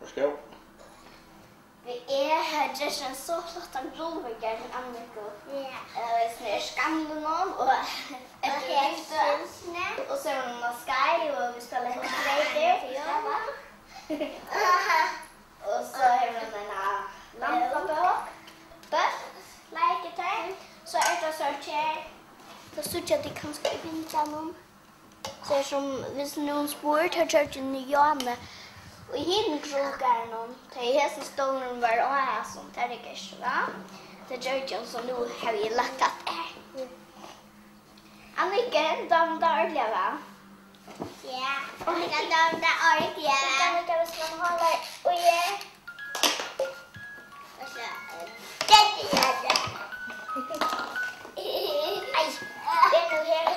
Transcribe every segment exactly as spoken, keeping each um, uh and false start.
Skál. Eg havi gjørt ein so flottan rullvegg til Anniku. Ja. Eh, við sovorðnum skamlinum og Og eftir hesum. Og so hevur hon eina skeið og vit spæla hesar breytir. Ja. Og so hevur hon eina lambabók. Bólt, leikir tey. So er tað so her. Tað síggja tit kanska í bildanum. So er sum, viss nú hon spyr, tað gjørdi hon í Jane. Og í hinum krúkaranum, tá ið hesin stólurin var á hasum, tað er ikki, va? Tað gjørdi hon, so nú havi eg lagt hatta her. Annika, henni dámar tað ordiliga væl. Ja, Annika dámar tað ordiliga væl. Annika, viss man hállar í her. Og so, eh, Ai, ver nú her.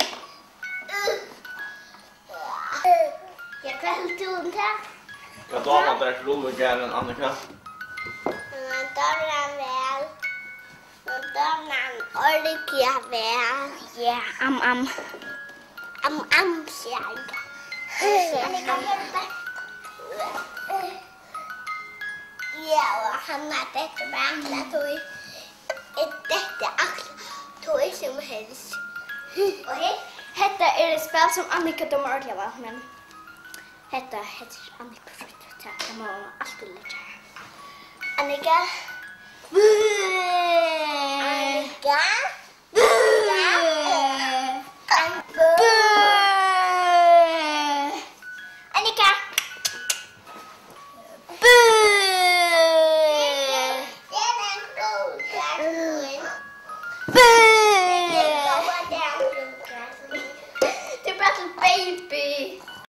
Ja, hvat heldur tú um tað? Hvat dámar tær rullveggaran, Annika? Hon dámar hann væl. Hon dámar hann ordiliga væl. Ja, am, am. Am, am, sigur hann. Annika, her er bara. Ja, og hann er betur við alla tíð. Eg detti alla tíð sum helst. Og he-, hetta er eitt spæl, sum Annika dámar ordiliga væl, men hetta, hetta er Annika frítt, tað kann man altíð leggja. Annika. Annika.